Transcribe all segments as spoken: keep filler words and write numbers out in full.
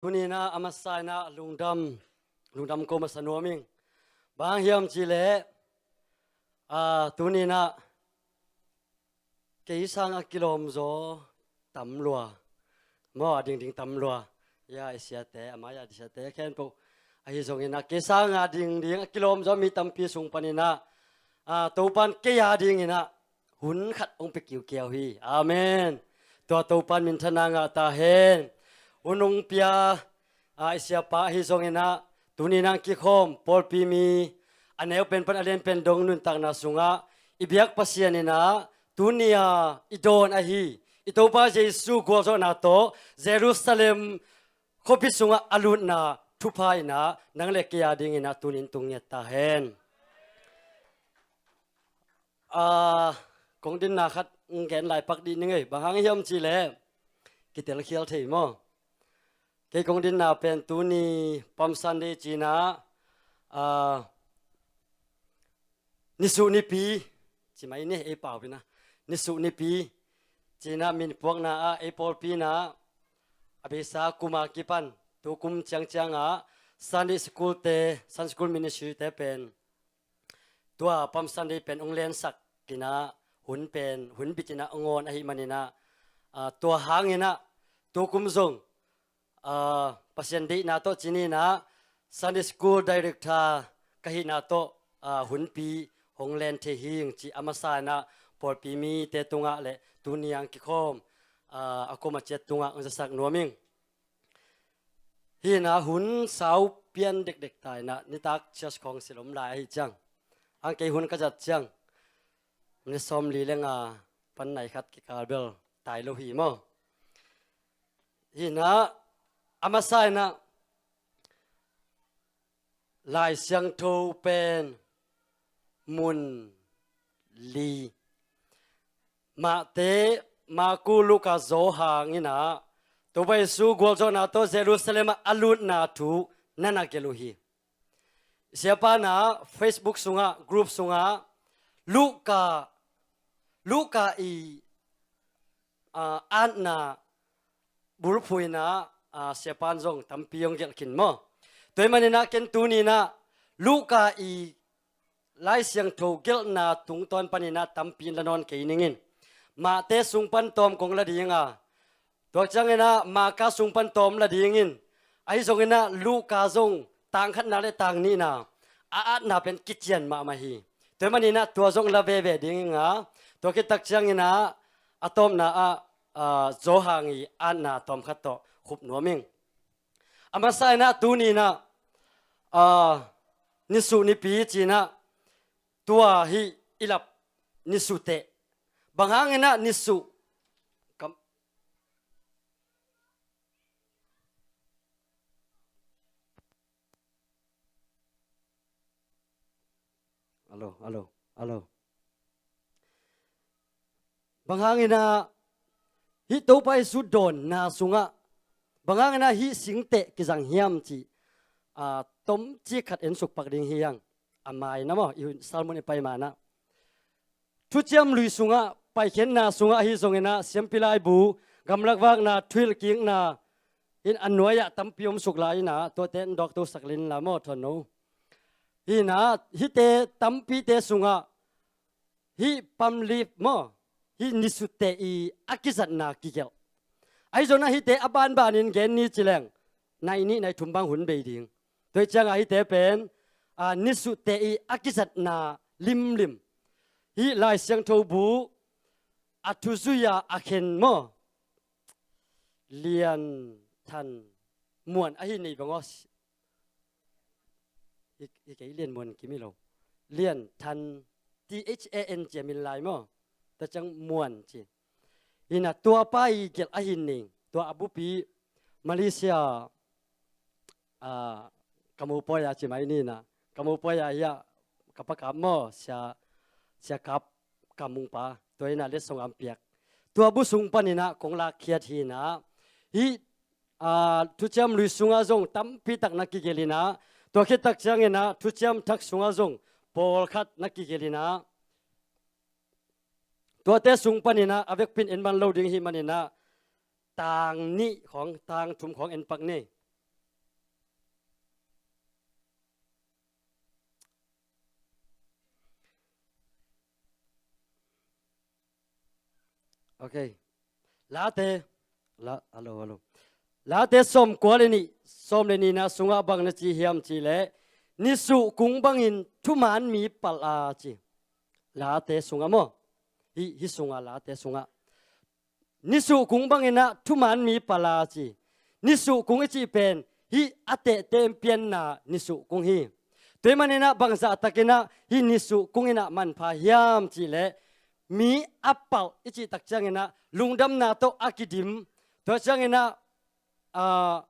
Tuni-in ah a masa-in ah lungdam, lungdam ko masa nuam ing. Bang hang hiam cih leh, ah, tuni-in ah kei sang a kilawm zaw tam lua. Maw, a dingding tam lua. Ya, i siate, a mai-a i siate khempeuh. Ahi zongin ah kei sang a dingding a kilawm zaw mi tampi sung panin ah, ah, Topa'n kei a dingin ah hun khat hong pia kiukiau hi. Amen. Tua Topa'n minthanna ngah ta hen. Hun hong pia, ah, i siapa ahi zongin ah, tuni-in ah kikhawm pawlpi mi a neu pen pan a lian pen dong nuntakna sungah i biak Pasian in ah, tuni-a i dawn ahi i Topa Jesu gualzawhna tawh Jerusalem khuapi sungah a lutna thupha in ah nang le kei a dingin ah tuni-in tung ngiat ta hen. Ah, kong dinna khat hong gen lai pak dih ning ei. Bang hang hiam cih leh kitelkhial thei maw. Kei kong dinna pen tuni Palm Sunday ci-in ah, ah, nisuh nipi ci mai ni, ei pau-in ah, nisuh nipi ci-in ah min puakna ah ei pawlpi in ah a beisa kum a kipan tu kum ciangciang ah Sunday school te, Sunday school ministry te pen tua Palm Sunday pen hong lensak in ah hun pen hun bit in ah hong awn ahih manin ah, ah, tua hangin ah tu kum zong, ah, Pasian deihna tawh ci ni-in ah Sunday School Director ka hihna tawh, ah, hunpi hong len thei hi ing ci a masa-in ah pawlpi mite tungah le tuni-a hong kikhawm, ah, a kuama ciat tungah hong zasak nuam ing. Hi-in ah hun sau pian dekdek ta in ah nitak church khawng silom lai ahi ciang, ang kei hun ka zat ciang ni sawmli le nga pan nai khat kikal bel tai lo hi maw. Hi-in ah a masa-in ah Lai Siangtho pen mun li, Mate, Maku, Luka, Johan in ah Topa Jesu gualzawhna tawh Jerusalem ah a lutna thu na na gelh uh hi. Siapa in ah Facebook sungah, group sungah Luka, Luka i, ah, atna bulphuh in ah, ah, siapa in zong tampi hong gelh khin maw. Tua ahih manin ah ken tuni-in ah Luka i Lai Siangtho gelhna tungtawn panin ah tampi in la nawn kei ning in. Mate sung pan tawm kong la ding a, tua ciangin ah Marka sung pan tawm la ding in. Ahi zongin ah Luka zong tang khatna le tang nihna a atna pen kician mahmah hi. Tua ahih manin ah tua zong la veve ding ing a, tua khit tak ciangin ah a tawpna ah, ah, Johan i atna tawm khat tawh khup nuam ing. A masa-in ah tuni-in ah, ah, nisuh nipi ci-in ah tua hih i lap nisuh teh. Bang hangin ah nisuh kam-, Alo, alo, alo. Bang hangin ah hih Topa Jesu dawnna sungah, bang hangin ah hih singteh kizang hiam cih, ah, tomcik khat en suk pak ding hi hang. A mai-in ah maw, i hun salmun i pai ma-in ah Thuciam Lui sungah, paikhiatna sungah ahi zongin ah, siampi laibu, gamlak vakna, thuhilhkikna in a nuai-ah tampi om suk lai in ah, tuate en dawk to sak lin la maw, thawn no. Hi-in ah hihte tampite sungah hih palm leaf maw, hih nisuh teh i a kizatna kigelh. Ahi zongin ah hihte a banbanin gen ni ci leng nai nih nai thum bang hun bei ding. Tua ahih ciangah hihte pen, ah, nisuh teh i a kizatna limlim. Hih Lai Siangtho bu a thuzui-a a khen maw, Lian Than Muan ahi nei bang aw. Hi, hi kei Lian Muan Kim hi lo. Lian Than, T H A N ci a min lai maw. Tua ciang Muan ci. Hi-in ah tua pa i gelh ahi ning. Tua a bupi Malaysia, ah, Kamupawi-a ci mai ni-in ah. Kamupawi-a hi-a ka pa Kap maw, Sia, Sia Kap Kamung pa. Tua in ah letsong a hong piak. Tua bu sung panin ah kong lakkhiat hi-in ah. Hih, ah, Thuciam Lui sungah zong tampi tak na kigelh in ah, tua khit tak ciangin ah Thuciam Thak sungah zong pawlkhat na kigelh in ah, tuate sung panin ah a vekpi-in en man lo ding ahih manin ah tang nih khawng, tang thum khawng en pak ni. Ok. Late, la, hello, hello. Late sawm kua le nih, sawm le nihna sungah bang na ci hiam cih leh, nisuh kung bangin thuman mi palh a ci. Late sungah maw? Hih, hih sungah, Late sungah. Nisuh kung bangin ah thuman mi palh a ci. Nisuh kung i cih pen hih a tehte in pianna nisuh kung hi. Tua ahih manin ah bangzah takin ah hih nisuh kung in ah manpha hiam cih leh, mi a palh i cih tak ciangin ah lungdamna tawh a kidim. Tua ciangin ah, ah,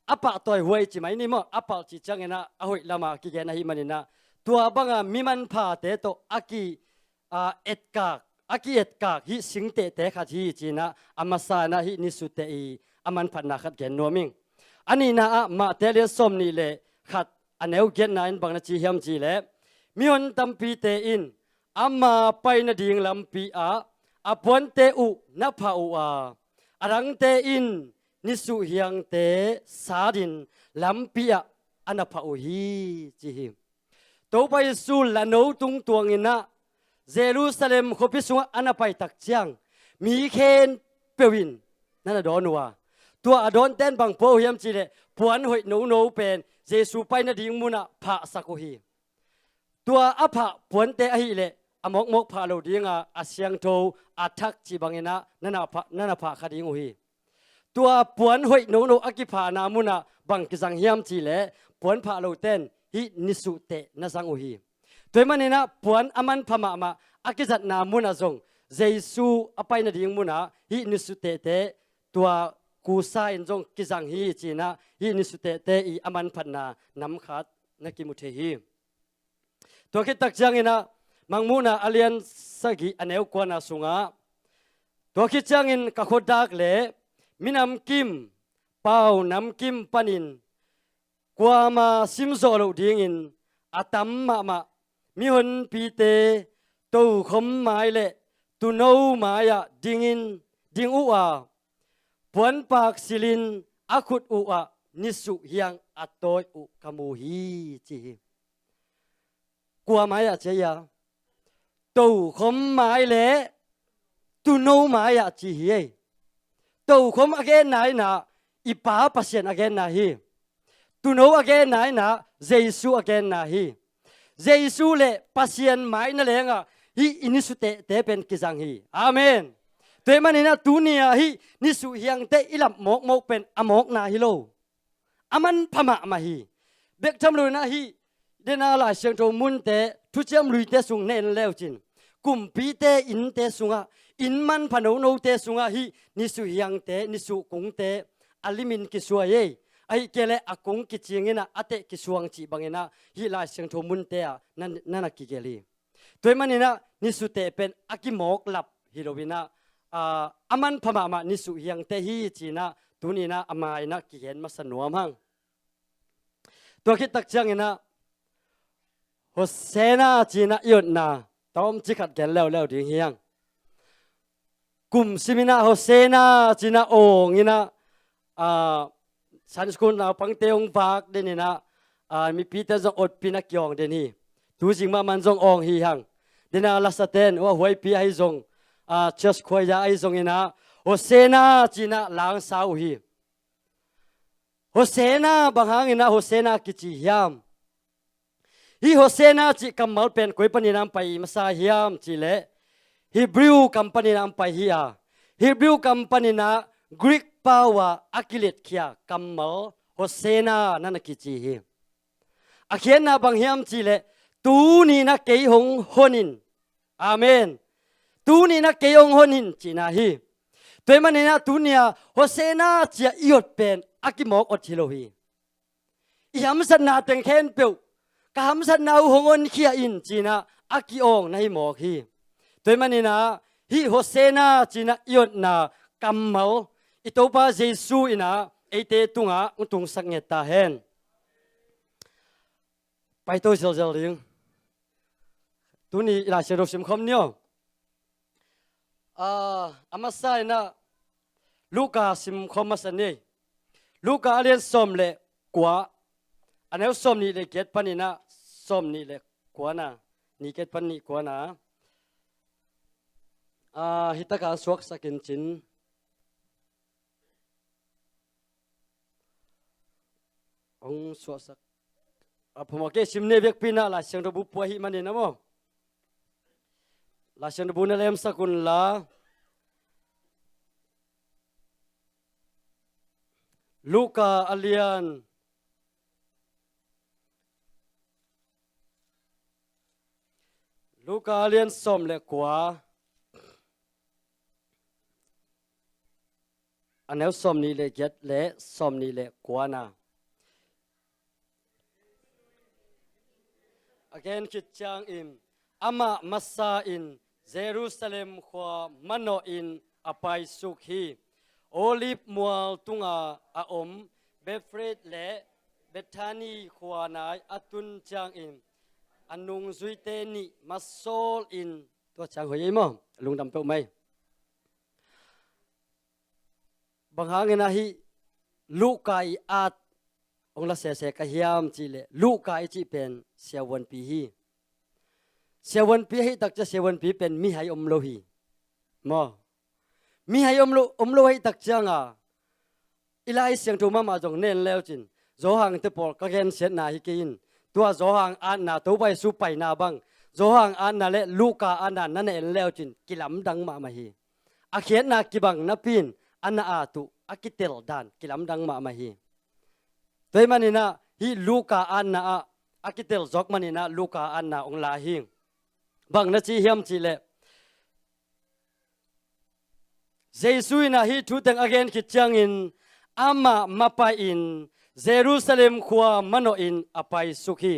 a pahtawi huai ci mai ni maw, a palh cih ciangin ah a hoih lamah kigen ahih manin ah, tua banga mi manphate tawh a ki, ah, etkak, a ki-etkak hih singtehte khat hi ci-in ah a masa in ah hih nisuhteh i a manphatna khat gen nuam ing. A nihna ah Mate lian sawm nih le khat a neu giatna in bang na ci hiam cih leh, mihon tampite in ama pai nading lampi ah a puante uh na phah uh a, a dangte in nisuh hiangte satin lampi ah a na phah uh hi, ci hi. Topa Jesu lano tung tuangin ah Jerusalem khuapi sungah a na pai tak ciang mi khempeuh in na na dawn uh a, tua a dawnte in bang pua uh hiam cih leh puan hoih nono pen Jesu pai nading munah phahsak uh hi. Tua a phah puante ahih leh a mawkmawk phah lo dinga a siangtho a thak cih bangin ah na na phah, na na phah kha ding uh hi. Tua puan hoih nono a kiphahna munah bang kizang hiam cih leh puan phah lote in hih nisuhteh na zang uh hi. Tua ahih manin ah puan a manpha mahmah a kizatna munah zong Jesu a pai nading munah hih nisuhtehte tua kusa in zong kizang hi ci-in ah hih nisuhtehte i a manphatna nam khat na kimu thei hi. Tua khit tak ciangin ah Mangmuhna a lian sagih a neu kuana sungah, tua khit ciangin ka khuadak le minamkim, pau namkim panin kuama simzawh loh dingin a tam mahmah mihonpite tokhom mai le tuuno mai-ah dingin, ding uh a, puanpak silhin a khut uh ah nisuh hiang a tawi uh ka mu hi, ci hi. Kua mai-ah ci a, tokhom mai le tuuno mai-ah ci hi ei. Tokhom a genna in ah i Pa Pasian a genna hi. Tuuno a genna in ah Jesu a genna hi. Jesu le Pasian mai na lengah hih i nisuhtehte pen kizang hi. Amen. Tua ahih manin ah tuni-ah hih nisuh hiangte i lap mawkmawk pen a mawkna hi lo, a manpha mahmah hi. Bek tham loin ah hih dena Lai Siangtho munte, Thuciam Luite sung na en leucin, kumpite innte sungah, inn manpha nonote sungah hih nisuh hiangte, nisuh kungte a limin kisuai ei. Ahih kei leh a kung kicingin ah a teh kisuang cih bangin ah hih Lai Siangtho munte ah na, na na kigelh hi. Tua ahih manin ah nisuhteh pen a kimawk lap hi loin ah, a, a manpha mahmah nisuh hiangte hi ci-in ah tuni-in ah a ma-in ah kigen masa nuam hang. Tua khit tak ciangin ah Hosana ci-in ah i otna tawmcik khat gen leuleu ding hi hang. Kum simin ah Hosana ci-in ah awngin ah, a, Sunday school naupangte hong vak den in ah, a, mipite zong otpin a kiawng den hi. Tuzing mahmah in zong awng hi hang. Dena lasate in, ua huaipi ahi zong, a, church choir ahi zongin ah Hosana ci-in ah langsa uh hi. Hosana, bang hangin ah Hosana kici hiam? Hih Hosana cih kammal pen koi panin ah hong pai masa hiam cih leh Hebrew kam panin ah hong pai hi a, Hebrew kam panin ah Greek pau-a a kiletkhia kammal Hosana na na kici hi. A khiatna bang hiam cih leh tuni-in ah kei hong hon in. Amen. Tuni-in ah kei hong hon in cihna hi. Tua ahih manin ah tuni-a Hosana ci-a i ot pen a kimawk ot hi lo hi. I hamsatna teng khempeuh, ka hamsatna uh hong honkhia in ci-in ah a ki-awng na hi mawk hi. Tua ahih manin ah hih Hosana ci-in ah i otna kammal i Topa Jesu in ah eite tungah hong tungsak nget ta hen. Paito zelzel ding. Tuni i Lai Siangtho simkhawm ni aw. A, a masa in ah Luka simkhawm masa ni. Luka a lian sawm le kua, a neu sawm nih le giat panin ah sawm nih le kuana, nih giat pan nih kuana. Ah, hi takah suaksak in cin. Hong suaksak. A phumawh kei sim ne biakpi na Lai Siangtho bu pua hi manin a maw. Lai Siangtho bu na lemsak un la. Luka a lian. Luka a lian sawm le kua. A neu sawm nih le giat le sawm nih le kua na. A gen khit ciangin amah masa in Jerusalem khua manawh in a paisuk hi. Olive mual tunga a om Bethphage le Bethany khua nai a tun ciangin a nungzuite nih masawl in, tua ciang hoih ei maw, lungdam peuh mai. Bang hangin ahi Luka i at hong la sese ka hiam cih leh, Luka i cih pen siavuanpi hi. Siavuanpi ahi tak ciang siavuanpi pen mihai om lo hi. Maw? Mihai om lo, om lo ahi tak cianga i Lai Siangtho mahmah zong na en leucin, Johan te pawl ka gensiatna hi kei in, tua Johan atna, Topa Jesu paina bang, Johan atna le Luka atna na na en leucin kilamdang mahmah hi. A khiatna kibang napi in a na at uh a kitel dan kilamdang mahmah hi. Tua ahih maninah hih Luka atna ah a kitel zawk maninah Luka atna hong la hi. Bang na ci hiam cih leh, Jesu inah hih thu teng a gen khit ciangin amah mapai in Jerusalem khua manawh in a paisuk hi.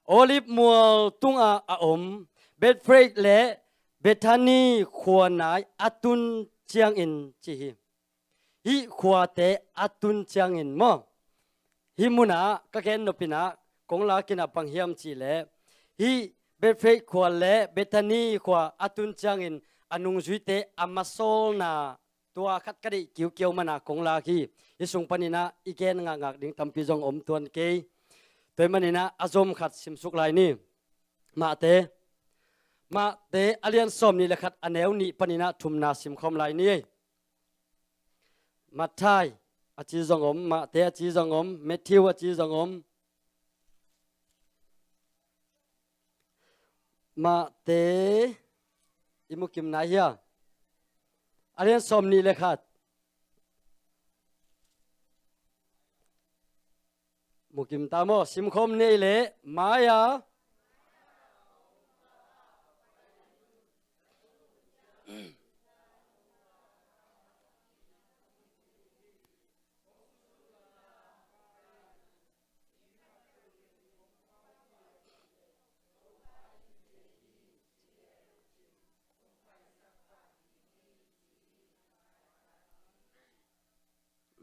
Olive mual tungah a om Bethphage le Bethany khua nai a tun ciangin ci hi. Hih khuate a tun ciangin maw, hih munah ka gen nopinah kong lakinah bang hiam cih leh, hih Bethphage khua le Bethany khua a tun ciangin a nungzuite a masawlna, tua khat ka deih kiukiau mana kong lak hi. Hih sung paninah i gen ngakngak ding tampi zong om tuan kei. Tua ahih maninah a zom khat simsuk lai ni. Mahte, Mahte a lian sawm nih le khat a neu nih paninah thumna simkhawm lai ni. Matthai a ci zong om, Mahte a ci zong om, Matthew a ci zong om. Mahte i mukim nai hia? A lian sawm nih le khat. Mukim ta maw, simkhawm nei leh mai-a.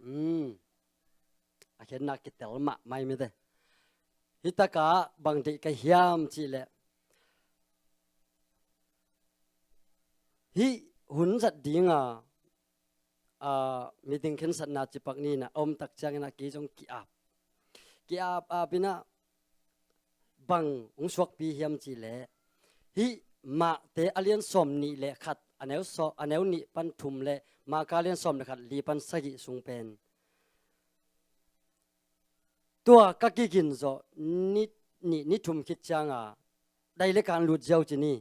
Um, a khenna kitel mahmah mite. Hih takah bang deih ka hiam cih leh, hih hun zat dinga, ah, meeting khensatna cipak ninah a om tak cianginah kei zong ki-ap, ki-ap ap inah bang hong suakpi hiam cih leh, hih Mahte a lian sawm nih le khat a neu saw-, a neu nih pan thum le Marka a lian sawm le khat li pan sagih sung pen, tua ka kigin zawh ni, ni, ni thum khit cianga dai le kan lut ziau ci ni.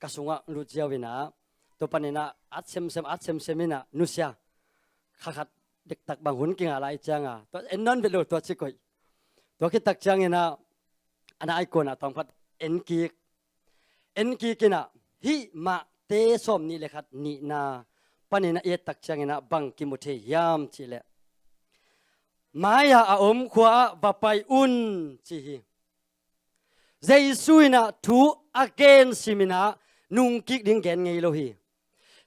Ka sungah lut ziau inah, tua paninah at semsem, at semsem inah nusia. Kha khat dektak bang hun kingah lai cianga, tua en nawn vet lo tua ci koih. Tua khit tak cianginah a nai kuanah tawm khat en kik. En kik inah hih Mahte sawm nih le khat nihna paninah i et tak cianginah bang kimu thei hiam cih leh, mai-ah a om khua-ah va pai un ci hi. Jesu inah thu a gen siminah nungkik ding gen ngei lo hi.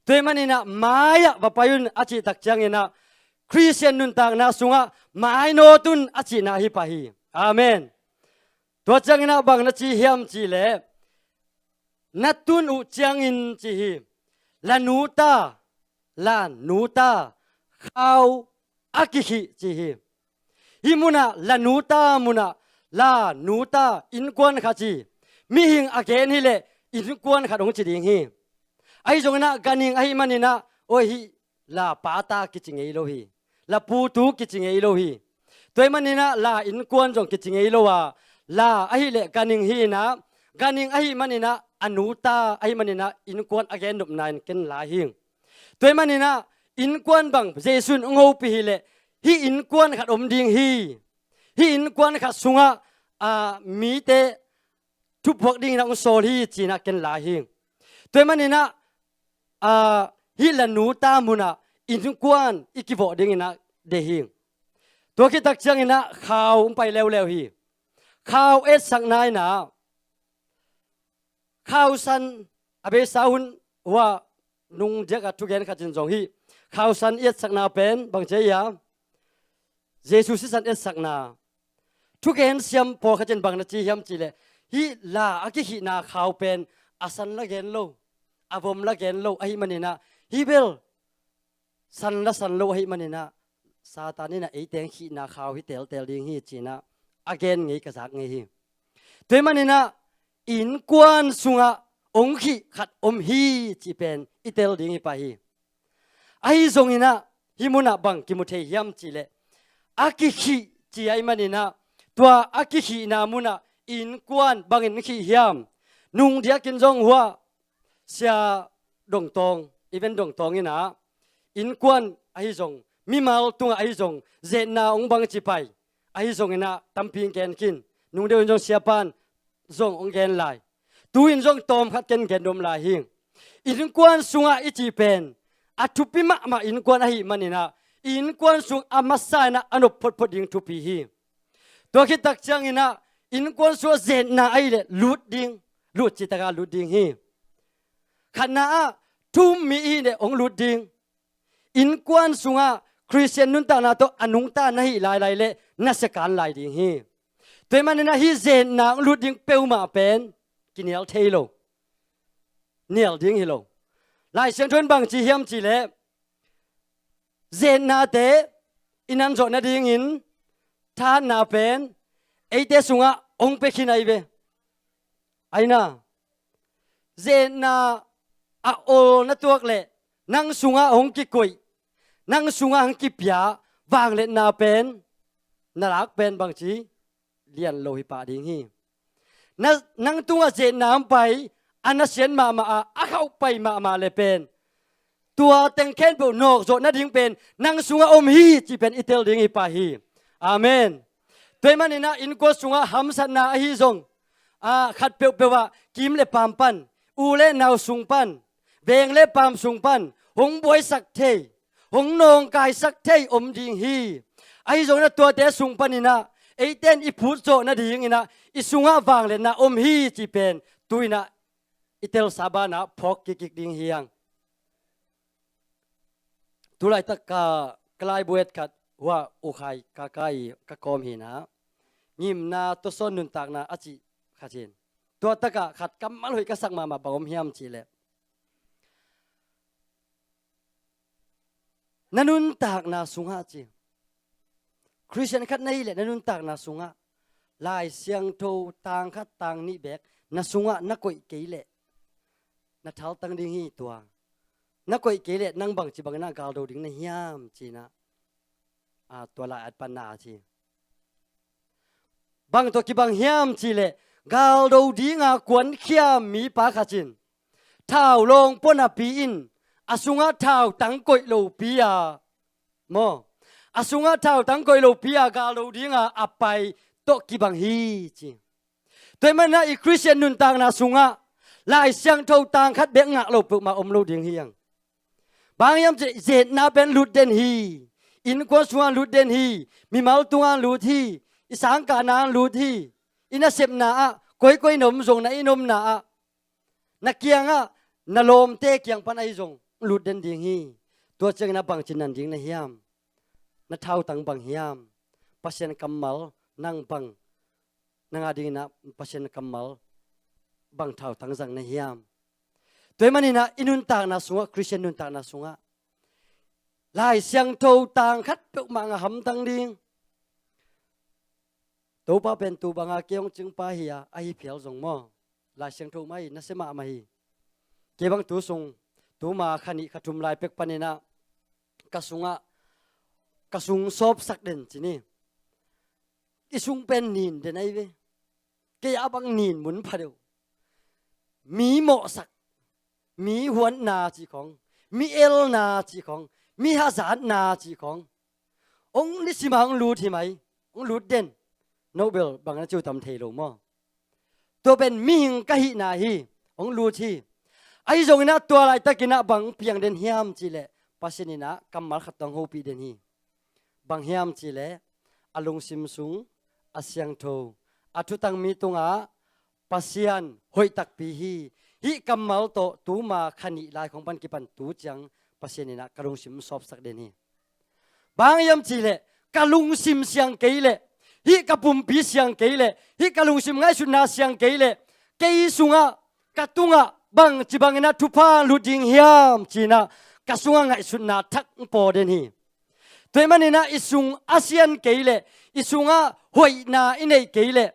Tua ahih maninah mai-ah va pai un a cih tak cianginah Khristian nuntakna sungah mainawt un a cihna hi pah hi. Amen. Tua cianginah bang na ci hiam cih leh, na tun uh ciangin ci hi. La nu ta, la nu ta, khau a kikhih ci hi. Hih munah la nu ta munah la nu ta innkuan khat ci. Mihing a gen hileh innkuan khat hong ci ding hi. Ahi zongin ah ganhing ahih manin ah, oi, hih la pata kici ngei lo hi. La putu kici ngei lo hi. Tua ahih manin ah la innkuan zong kici ngei lo a, la ahih leh ganhing hi in ah, ganhing ahih manin ah a nuta ahih manin ah innkuan a gen nopna in ken la hi. Tua ahih manin ah innkuan bang Jesu in hong hopih hi leh, hih innkuan khat om ding hi. Hih innkuan khat sungah, a, mite thuphuak dingin ah hong sawl hi ci-in ah ken la hi. Tua ahih manin ah, a, hih la nuta munah innkuan i kivawh dingin ah deih hi. Tua khit tak ciangin ah khau hong pai leuleu hi. Khau etsakna in ah, khausan a beisa hun hua nung diakah thugen khat in zong hih khausan i etsakna pen bang ci hiam? Jesu sisan etsakna. Thugen siam pawlkhat in bang na ci hiam cih leh, hih la a kikhihna khau pen a san la gen lo, a vom la gen lo ahih manin ah, hih bel san la san lo ahih manin ah, Satan in ah eite hong khihna khau hi teltel ding hi ci-in ah a gen ngei ka zak ngei hi. Tua ahih manin ah innkuan sungah hong khih khat om hi cih pen i tel ding hi pah hi. Ahi zongin ah hih munah bang kimu thei hiam cih leh, a kikhih ci ahih manin ah, tua a kikhihna munah innkuan bangin khih hiam? Nung diakin zong hua Sia Dong Tawng, Reverend Dong Tawng in ah, innkuan ahi zong, mimal tungah ahi zong, zetna hong bang ci pai. Ahi zongin ah tampi hong gen khin. Nung deuh in zong siapa'n zong hong gen lai. Tu-in zong tawmkhat ken gen nuam lai hi. Innkuan sungah i cih pen a thupi mahmah innkuan ahih manin ah, innkuan sung a masa in ah a nop photphot ding thupi hi. Tua khit tak ciangin ah innkuan sungah zetna ahih leh lut ding, lut cih takah lut ding hi. Khatna ah thu um mi i hih leh hong lut ding. Innkuan sungah Khristian nuntakna tawh a nungta na hih lailai leh na siakan lai ding hi. Tua ahih manin ah hih zetna hong lut ding peuhmah pen kinial thei lo. Nial ding hi lo. Lai Siangtho in bang ci hiam cih leh, zetnate i nan zawh nadingin thahatna pen eite sungah hong pia khin ahi ve. Ahi na, zetna a ol na tuak leh nang sungah hong kikoih, nang sungah hong kipia vangliatna pen na lak pen bangci lian lo hi pah ding hi. Na, nang tungah zetna hong pai, a nasiat mahmah a, a khauh pai mahmah le pen tua teng khempeuh nawkzawh nading pen nang sungah om hi cih pen i tel ding hi pah hi. Amen. Tua ahih manin ah innkuan sungah hamsatna ahi zong, a, khat peuhpeuh ah kim le paam pan, u le nau sung pan, veng le paam sung pan hong buaisak thei, hong nawngkaisak thei om ding hi. Ahi zongin ah tuate sung panin ah eite in i phutzawh nadingin ah i sungah vangliatna om hi cih pen tu-in ah i telsa banah phawk kikkik ding hi hang. Tulaitak ka, ka laibu et khat hua U Khai Kaka i ka kawm hi na, ngimna tawsawn nuntakna a cih khat hi in. Tua takah khat kammal hoih ka sak mahmah bang om hiam cih leh, na nuntakna sungah ci, Khristian khat na hih leh na nuntakna sungah Lai Siangtho tang khat tang nih beek na sungah na koih kei leh na thaltang ding hi. Tua na koih kei leh nang bangci bangin ah galdo ding na hiam ci-in ah, a, tua lai at pan na ci. Bang tawh kibang hiam cih leh, galdo dinga kuankhiam mipa khat in thau lawng pua napi in a sungah thautang koih lopi a, maw, a sungah thautang koih lopi a galdo dinga a pai tawh kibang hi ci. Tua ahih manin ah i Khristian nuntakna sungah Lai Siangtho tang khat beek ngah lo peuhmah om lo ding hi hang. Bang hiam cih leh zetna pen lut den hi. Innkuan sungah lut den hi. Mimal tungah lut hi. I sangkahna ah lut hi. I nasepna ah, koikoi na om zong na inn omna ah, na kiangah na lawmte kiang pan ahi zong lut den ding hi. Tua ciangin ah bangci nan ding na hiam? Na thautang bang hiam? Pasian kammal nang bang, nang a dingin ah Pasian kammal bang thautang zang na hiam? Tua ahih manin ah i nuntakna sungah, Khristian nuntakna sungah Lai Siangtho tang khat peuhmah ngah hamtang ding. Topa pen tu banga kei hong cingpa hi a, ahi phial zong maw, Lai Siangtho mah hi, nasia mahmah hi. Kei bang tu sung tuma kha nih kha thum lai pek paninah ka sungah, ka sung sawpsak den ci ni. I sung pen nin den ahi ve. Kei a bang nin mun pha deuh. Mi mawhsak, mi huatna cih khong, mi elna cih khong, mi hazatna cih khong. Hong nisim a hong lut hi mai, hong lut den. Nobel bang na ciu tam thei lo maw? Tua pen mihing ka hihna hi, hong lut hi. Ahi zonginah tua laitakinah bang piang den hiam cihleh Pasian inah kammal khat tawh hong hopih den hi. Bang hiam cihleh a lungsim sung a siangtho, a thutang mi tungah Pasian hoih takpi hi. Hih kammal tawh tuma kha nih lai khong pan kipan tu ciang Pasian inah ka lungsim sawpsak den hi. Bang hiam cihleh ka lungsim siang kei leh, hih ka pumpi siang kei leh, hih ka lungsim ngaihsutna siang kei leh, kei sungah, ka tungah bangci banginah thupha lut ding hiam cinah ka sungah ngaihsutna thak hong paw den hi. Tua ahih maninah i sung a sian kei leh, i sungah hoihna i neih kei leh,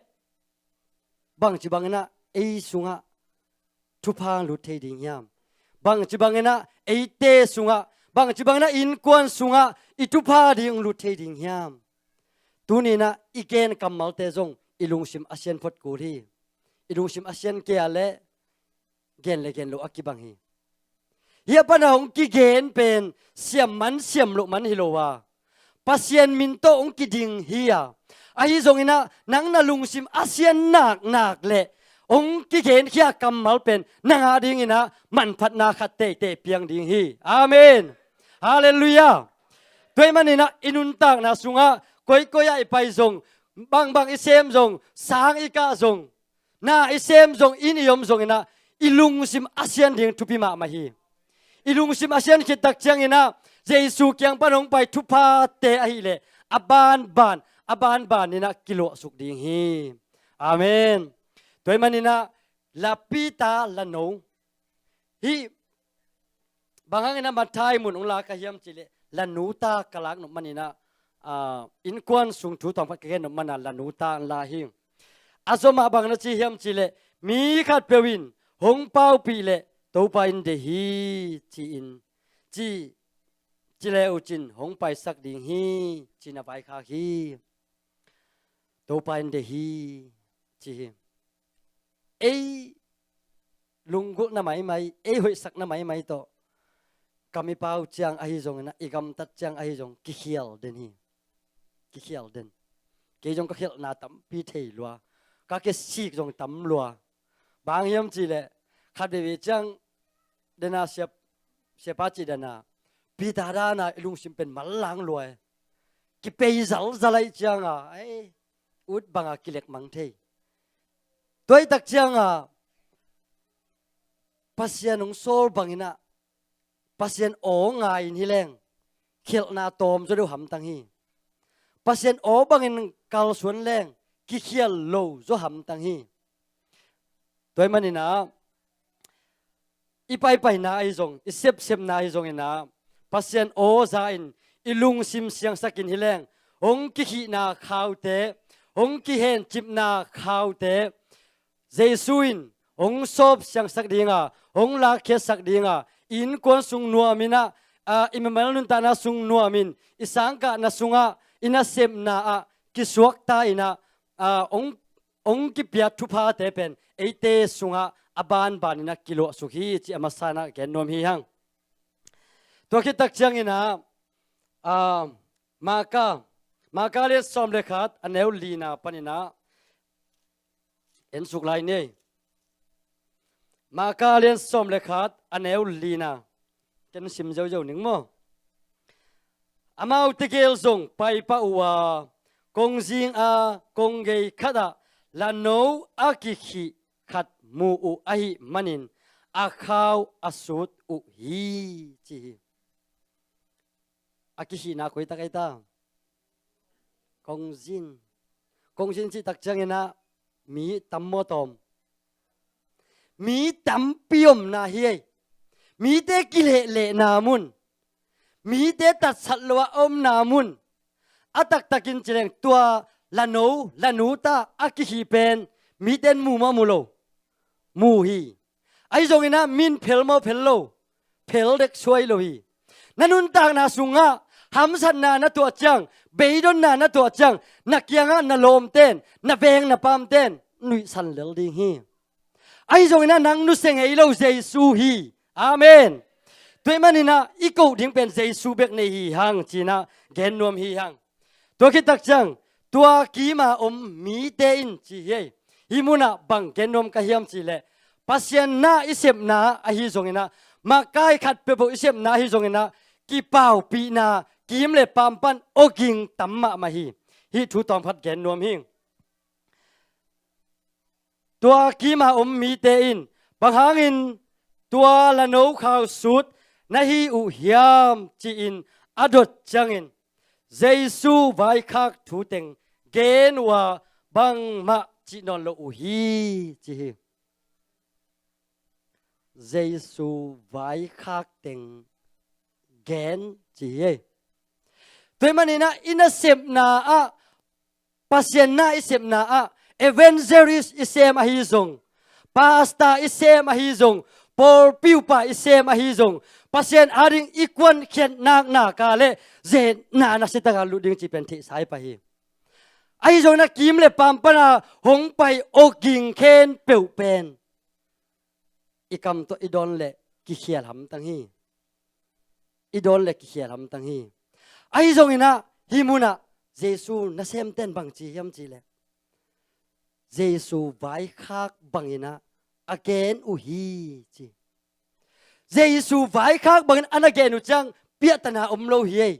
bangci banginah ei sungah thupha lut thei ding hiam? Bangci banginah eite sungah, bangci banginah innkuan sungah i thupha ding lut thei ding hiam? Tuninah i gen kammalte zong i lungsim a sian phot kul hi. I lungsim a sian kei a leh gen le gen loh a kibang hi. Hih a pana hong kigen pen siam man siam loh man hi lo a, Pasian min tawh hong kiding hi a, ahi zonginah nang na lungsim a sian naknak leh hong kigenkhia kammal pen nang a dinginah manphatna khat teitei piang ding hi. Amen. Halleluiah. Tua ahih maninah i nuntakna sungah koikoi ah i pai zong, bangbang i sem zong, sang i kah zong, na i sem zong, inn i om zonginah i lungsim a sian ding thupi mahmah hi. I lungsim a sian khit tak cianginah Jesu kiang pan hong pai thuphate ahileh a banban, a banbaninah kiluahsuk ding hi. Amen. Tua ahih maninah la Peter la no, hih bang hanginah Matthai mun hong lak a hiam cihleh la nu ta ka lak nop maninah, ah, innkuan sung thu tawm khat ka gen nop mana la nu ta an la hi. A zomah bang na ci hiam cihleh mi khatpeuh in hong paupih leh Topa in deih hi ci-in, ci, ci le uh cin hong paisak ding hi ci-in a vaikhak hi. Topa in deih hi ci hi. Ei lunggulhna maimai, ei hoihsakna maimai tawh kam i pau ciang ahi zonginah, i gamtat ciang ahi zong kikhial den hi. Kikhial den. Kei zong ka khialhna tampi thei lua, ka kisik zong tam lua. Bang hiam cihleh khat veivei ciang dena siap, siapa cih dana Peter dana i lungsim pen mallang lua e. Kipei zalzal aih cianga ei ut banga kilekmang thei. Tua ahih tak cianga Pasian hong sawl banginah Pasian aw ngai-in hi leng khialhna tawm zaw deuh hamtang hi. Pasian aw bangin kalsuan leng kikhial lo zaw hamtang hi. Tua ahih maninah i paipaina ahi zong, i sepsepna ahi zonginah Pasian aw za-in i lungsim siangsakin hi leng hong kikhihna khaute, hong kihencipna khaute, Jesu in hong sawp siangsak dinga, hong lakkhiatsak dinga, i innkuan sung nuaminah, ah, i mimal nuntakna sung nuamin, i sangkahna sungah, i nasepna ah kisuakta inah, ah, hong, hong kipia thuphate pen eite sungah a banbaninah kiluahsuk hi cih a masa inah gen nuam hi hang. Tua khit tak cianginah, ah, Marka, Marka lian sawm le khat a neu lina paninah en suk lai ni. Marka lian sawm le khat a neu lina ken sim ziauziau ning maw? Amau tegel zong paipah uh a, kongzing a konggei khatah lano a kikhih khat mu uh ahih manin a khau a sut uh hi ci hi. A kikhihna koi tak ahi ta? Kongzin. Kongzin cih tak cianginah mi tam maw tawm? Mi tampi omna hi ei. Mite kilehlehna mun, mite tatsat lo a omna mun, a taktakin ci leng tua lano lanu ta a kikhih pen mite in mu maw mu lo? Mu hi. Ahi zonginah min phel maw phel lo? phel dek suai lo hi. Na nuntakna sungah hamsatna na tuah ciang, beidonna na tuah ciang, na kiangah na lawmten, na veng na pamten nuihsan lel ding hi. Ahi zongin ah nang nusia ngei lo Jesu hi. Amen. Tua ahih manin ah i koh ding pen Jesu bek nei hi hang ci-in ah gen nuam hi hang. Tua khit tak ciang, tua kima om mite in ci hi. Hih munah bang gen nuam ka hiam cih leh, Pasian na i sepna ahi zongin ah, makai khat peuhpeuh i sepna ahi zongin ah, kipaupihna kim le paam pan awging tam mahmah hi. Hih thu tawm khat gen nuam hi. Tua kima om mite in, bang hangin tua lano khau sut na hi uh hiam ci-in a dot ciangin, Jesu vaikhak thu teng gen uh a, bangmah cih nawn lo uh hi, ci hi. Jesu vaikhak teng gen ci hi. Tua ahih manin ah i nasepna ah, Pasian na i sepna ah, evangelist i sem ahi zong, pastor i sem ahi zong, pawlpi upa i sem ahi zong, Pasian ading i kuankhiat nak nak a leh zetna nasia takin lut ding cih pen theihsa i pah hi. Ahi zongin ah kim le paam pana hong pai awging khempeuh pen i kam tawh i dawn leh kikhial hamtang hi. I dawn leh kikhial hamtang hi. Ahi zongin ah hih munah Jesu nasemten bang ci hiam cih leh, Jesu vaikhak bangin ah a gen uh hi, ci. Jesu vaikhak bangin a na gen uh ciang piahtana om lo hi ei.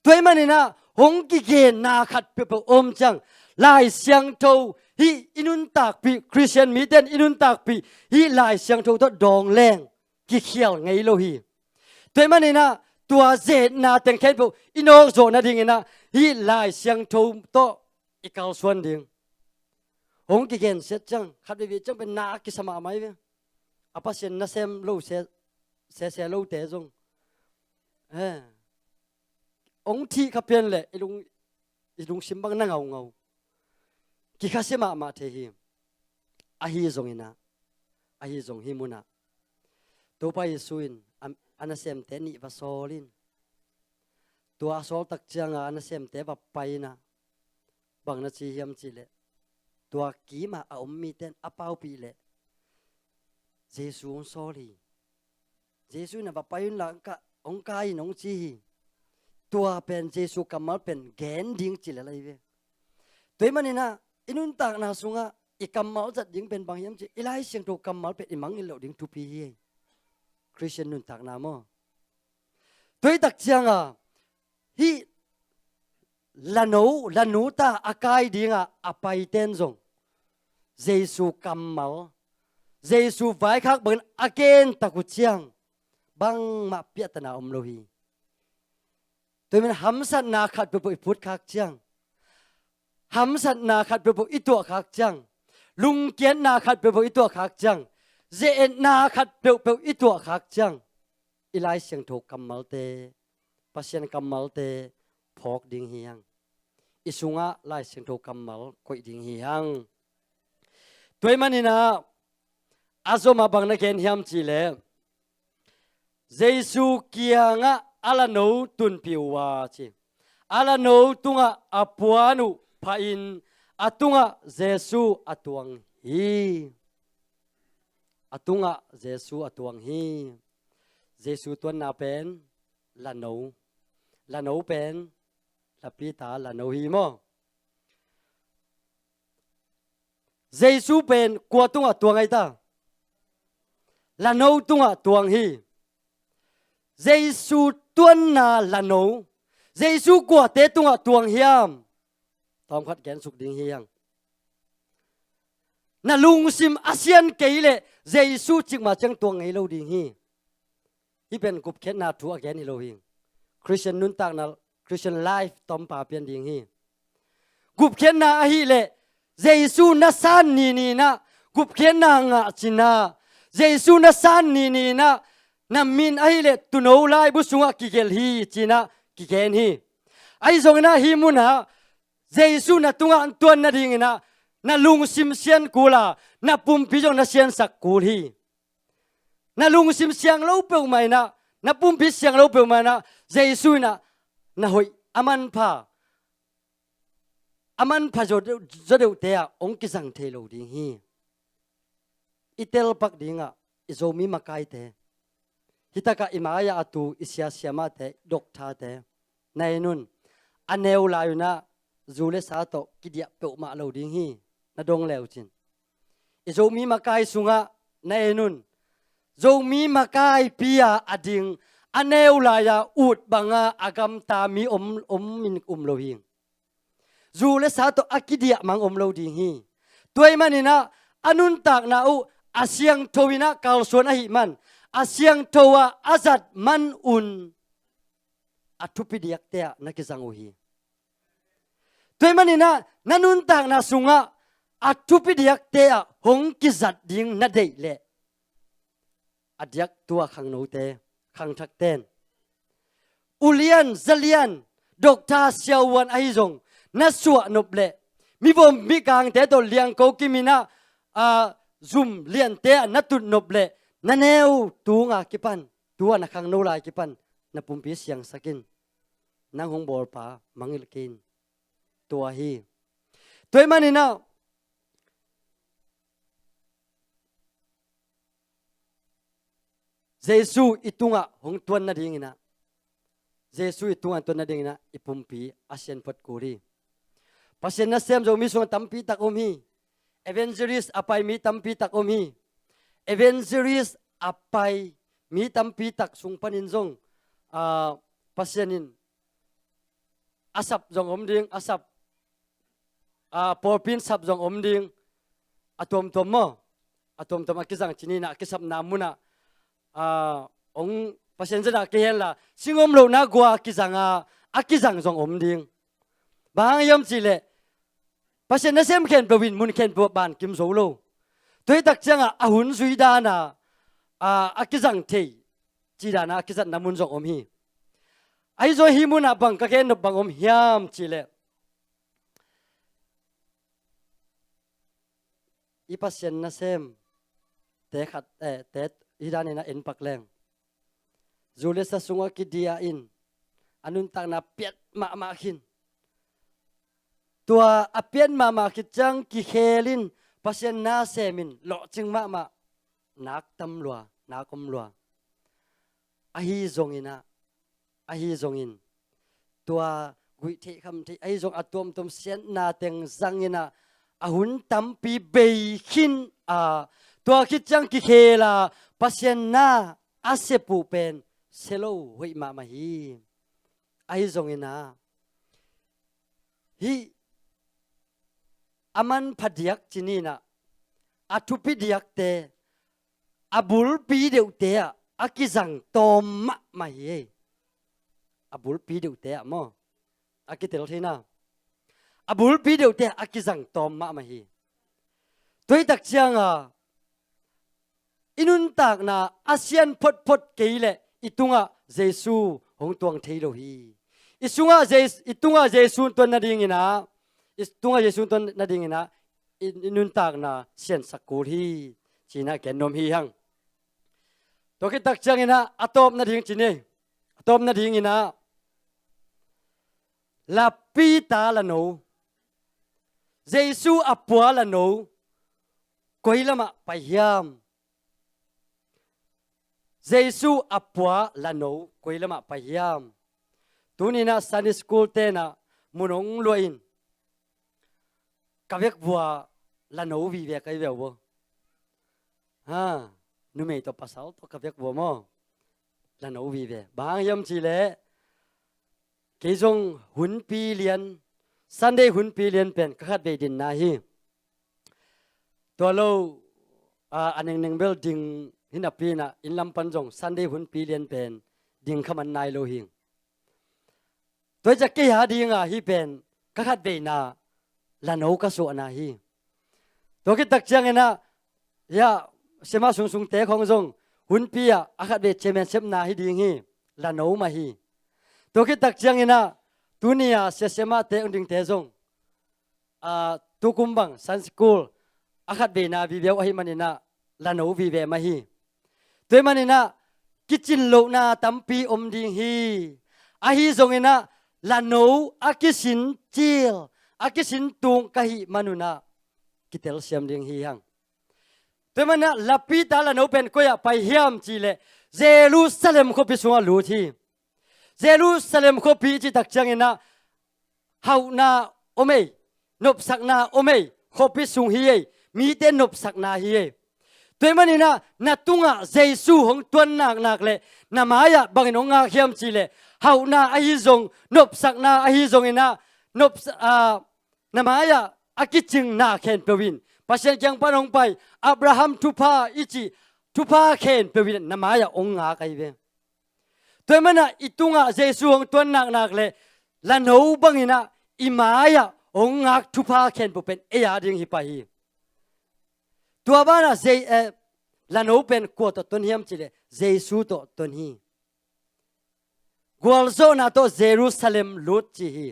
Tua ahih manin ah hong kigenna khat peuhpeuh om ciang, Lai Siangtho hih i nuntakpih, Khristian mite in i nuntakpih hih Lai Siangtho tawh dawng leng kikhial ngei lo hi. Tua ahih manin ah tua zetna teng khempeuh i nawk zawh nadingin ah hih Lai Siangtho tawh i kalsuan ding. Hong kigensiat ciang, khat veivei ciang pen na kisa mahmah hi ve. A Pasian nasem lo se, sese lote zong, eh, hong thih kha pian leh i lung, i lungsim bang na ngaungau. Kikhasia mahmah thei hi. Ahi zongin ah, ahi zong hih munah Topa Jesu in a, a nasemte nih va sawl in, tua a sawl tak ciangin a nasemte va pai in ah, bang na ci hiam cih leh, tua kimah a om mite in a paupih leh Jesu hong sawl hi. Jesu in ah va pai unla, hong kai in, hong ci hi. Tua pen Jesu kammal pen gen ding ci lel ahi ve. Tua ahih manin ah i nuntakna sungah i kammal zat ding pen bang hiam cih, i Lai Siangtho kammal pen i mangngilh loh ding thupi hi. Khristian nuntakna maw? Tua hi tak ciangin hih lano, lanu ta a kai dingin a paiten zong Jesu kammal, Jesu vaikhak bangin a gen tak uh ciang bangmah piahtana om lo hi. Tua ahih manin hamsatna khat peuhpeuh i phut khak ciang, hamsatna khat peuhpeuh i tuah khak ciang, lungkiatna khat peuhpeuh i tuah khak ciang, ze-etna khat peuhpeuh i tuah khak ciang, i Lai Siangtho kammalte, Pasian kammalte phawk ding hi hang. I sungah Lai Siangtho kammal koih ding hi hang. Tua ahih manin ah a zom ah bang na gen hiam cih leh, Jesu kiangah a lano tunpih uh a ci. A lano tungah a puan uh phahin a tungah Jesu a tuang hi. A tungah Jesu a tuang hi. Jesu tuanna pen lano. Lano pen lapita lano hi maw? Jesu pen kua tungah tuang ahi ta? Lano tungah tuang hi. Jesu tuanna lano, Jesu kuate tungah tuang hiam? Tawmkhat gensuk ding hi hang. Na lungsim a sian kei leh Jesu cikmah ciang tuang ngei lo ding hi. Hih pen gupkhiatna thu a gen hi lo hi. Khristian nuntakna, Christian life tawmpa pian ding hi. Gupkhiatna ahih leh Jesu na san nini in ah gupkhiatna ngah cihna, Jesu na san nini in ah na min ahih leh tuuno laibu sungah kigelh hi cihna kigen hi. Ahi zongin ah hih munah Jesu na tungah an tuan nadingin ah na lungsim sian kul a, na pumpi zong na siansak kul hi. na lungsim siang lo peuhmah in ah, na pumpi siang lo peuhmah in ah, Jesu in ah na hoih, a manpha, a manpha zaw deuh, zaw deuhte ah hong kizang thei lo ding hi. I telpak dingah i Zomi makaite, hitakah i mai-ah a tu i sia siamahte, i dokthate, na en un, a neu lai un ah zu le sa tawh kidiah peuhmah lo ding hi, na dong le uh cin. I Zomi makai sungah na en un, Zomi makaipi-a a ding, a neu lai-a ut banga a gamta mi om, om in um lo hi. Zu le sa tawh a kidiah mang om lo ding hi. Tua ahih manin ah a nuntakna uh a siangtho in ah kalsuan ahih man, a siangtho ah a zat man un a thupi diakte ah na kizang uh hi. Tua ahih manin ah na nuntakna sungah a thupi diakte ah hong kizat ding na deih leh, a diak tua khangnote, khangthakten ulian, zalian, dokta, siavuan ahi zong na suah nop leh, mivom mikangte tawh liangko kimin ah, a, zum liante ah na tut nop leh, na neu tunga kipan, tua na khangno lai kipan na pumpi siangsak in, nang hong bawlpa mangngilh kei in. Tua hi. Tua ahih manin ah Jesu i tungah hong tuan nadingin ah, Jesu i tungah tuan nadingin ah i pumpi a sian phot kul hi. Pasian nasem Zomi sungah tampi tak om hi. Evangelist a pai mi tampi tak om hi. Evangelist a pai mi tampi tak sung panin zong, ah, Pasian in a sap zong om ding, a sap, a, pawlpi in sap zong om ding. A tuamtuam maw? A tuamtuam a kizang ci ni in ah, a kisapna munah, a, hong Pasian zat a kihen la, sing om lohna gua kizang a, a kizang zong om ding. Bang hang hiam cih leh, Pasian nasem khempeuh in mun khempeuh ah bankim zo lo. Tua hi tak ciangah a hun zui dan a, a, a kizang thei, ci dan a a kizatna mun zong om hi. Ahi zong hih munah bang ka gen nop bang om hiam cih leh, i Pasian nasemte khat, eh, te hih dan in ah en pak leng, zu le sa sungah kidiah in, a nuntakna piat mahmah khin. Tua a piat mahmah khit ciang kikhel in, Pasian na sem in, lawhcing mahmah, nak tam lua, nak om lua. Ahi zongin ah, ahi zongin, tua guih theih kham theih ahi zong a tuamtuam siatna teng zangin ah, a hun tampi bei khin a, tua khit ciang kikhel a, Pasian na a sep uh pen sia lo hoih mahmah hi. Ahi zongin ah, hih a manpha diak ci ni in ah, a thupi diakte, a bulpi deuhte ah a kizang tawm mahmah hi. A bulpi deuhte ah maw? A kitel thei na. A bulpi deuhte ah a kizang tawm mahmah hi. Tua hi tak ciangah i nuntakna a sian photphot kei leh i tungah Jesu hong tuang thei lo hi. I sungah Jes-, i tungah Jesu tuan nadingin ah, i tungah Jesu tuan nadingin ah, i, i nuntakna siansak kul hi, ci-in ah gen nuam hi hang. Tua khit tak ciangin ah a tawp nading ci ni. A tawp nadingin ah, la pita la no, Jesu a pua la no koi lamah pai hiam? Jesu a pua la no koi lamah pai hiam? Tuni in ah Sunday school ten ah mun hong luah in, ka vek vua la no vive ka hi ve uh. Ha, numei tawh pasal tawh ka vek vua maw? La no vive. Bang hang hiam cih leh, kei zong hunpi lian, Sunday hunpi lian pen ka khatvei dinna hi. Tua lo, a, a nengneng bel ding hi napi in ah, inn lam pan zong Sunday hunpi lian pen ding kha man nai lo hi. Tua hi ciang kei a dingah hih pen ka khatveina la no ka suahna hi. Tua khit tak ciangin ah, ya, siamah sungsungte khawng zong hunpi ah a khatvei chairman sepna hi ding hi, la no mah hi. Tua khit tak ciangin ah, tuni a sia siamahte hong dingte zong, a, tukum bang Sunday school a khatveina vive uh ahih manin ah la no vive mah hi. Tua ahih maninah kicin lohna tampi om ding hi. Ahi zonginah lano a kisin cil, a kisin tung ka hih manunah kitelsiam ding hi hang. Tua ahih maninah lapita lano pen koi-ah pai hiam cihleh Jerusalem khuapi sungah lut hi. Jerusalem khuapi cih tak cianginah hauhna om ei, nopsakna om ei, khuapi sung hi ei, mite nopsakna hi ei. Tua ahih maninah na tungah Jesu hong tuan naknak le na mai-ah bangin hong ngak hiam cihleh hauhna ahi zong, nopsakna ahi zonginah nopsa-, a, na mai-ah a kicingna khempeuh in Pasian kiang pan hong pai, Abraham thupha i cih thupha khempeuh in na mai-ah hong ngak ahi ve. Tua ahih maninah i tungah Jesu hong tuan naknak le lano banginah i mai-ah hong ngak thupha khempeuh pen ei a ding hi pah hi. Tua banah Zei-, eh, lano pen kua tawh ton hiam cihleh Jesu tawh ton hi. Gualzawhna tawh Jerusalem lut ci hi.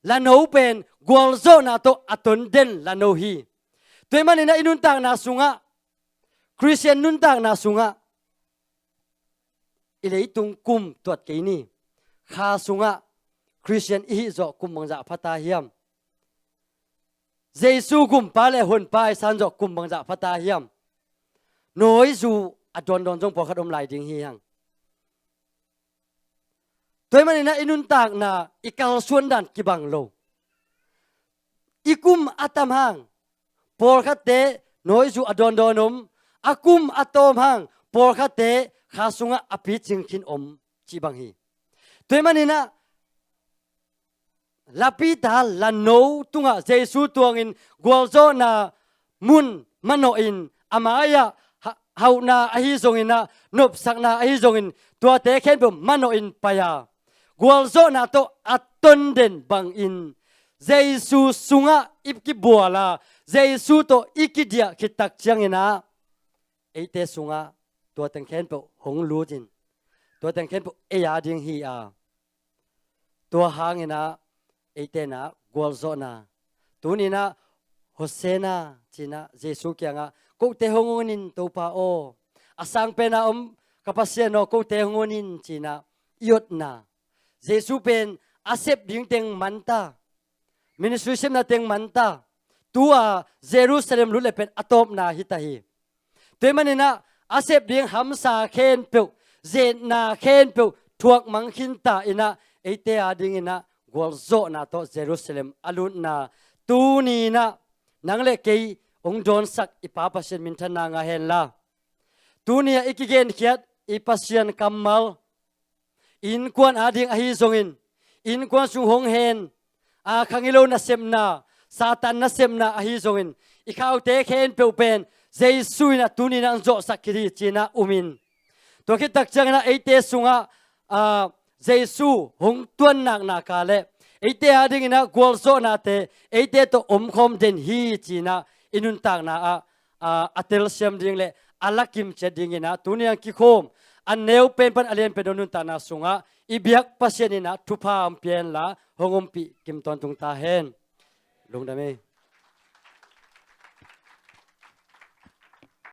Lano pen gualzawhna tawh a ton den lano hi. Tua ahih maninah i nuntakna sungah, Khristian nuntakna sungah, i leitung kum tuat kei ni. Kha sungah Khristian i hih zawh kum bangzah pha ta hiam? Jesu gumpa le honpa i san zawh kum bangzah pha ta hiam? Nawizu a dawndawn zong pawlkhat om lai ding hi hang. Tua ahih maninah i nuntakna i kalsuan dan kibang lo. I kum a tam hang pawlkhatte nawizu a dawndawn om, a kum a tawm hang pawlkhatte kha sungah a picing khin om cih bang hi. Tua ahih maninah lapita lano tungah Jesu tuangin gualzawhna mun manawhin a mai-ah ha-, hauhna ahi zonginah, nopsakna ahi zongin tuate khempeuh manawhin pai-a, gualzawhna tawh a ton den bangin Jesu sungah i kibual a, Jesu tawh i kidiah khit tak cianginah eite sungah tua teng khempeuh hong lutin, tua teng khempeuh ei a ding hi a, tua hanginah eite inah gualzawhna, tuninah Hosanna cinah Jesu kiangah, "Kote hong onin Topa aw, a sangpena om ka Pasian aw, kote hong onin," cinah i otna. Jesu pen a sep ding teng manta, ministry sepna teng manta, tua Jerusalem lut le pen a tawpna hi ta hi. Tua ahih maninah a sep ding hamsa khempeuh, zetna khempeuh thuak mang khinta inah eite a dinginah gualzawhna tawh Jerusalem a lutna, tuninah nang le kei hong dawnsak i Pa Pasian minthanna ngah henla, tuni-a i kigenkhiat i Pasian kammal, innkuan a ding ahi zongin, innkuan sung hong hen, a, khangilo nasepna, Satan nasepna ahi zongin, i khaute khempeuh pen Jesu inah tuninah hong zawhsak khit hi cinah umin. Tua khit tak cianginah eite sungah, a, Jesu hong tuan naknak a le eite a dinginah gualzawhnate eite tawh omkhawm den hi cinah i nuntakna ah, a, a telsiam ding le a lakim ciat dinginah tuni-a kikhawm, a neu pen pan a lian pen nuntakna sungah i biak Pasian inah thupha hong pia henla hong ompih kim tawntung ta hen. Lungdam ei.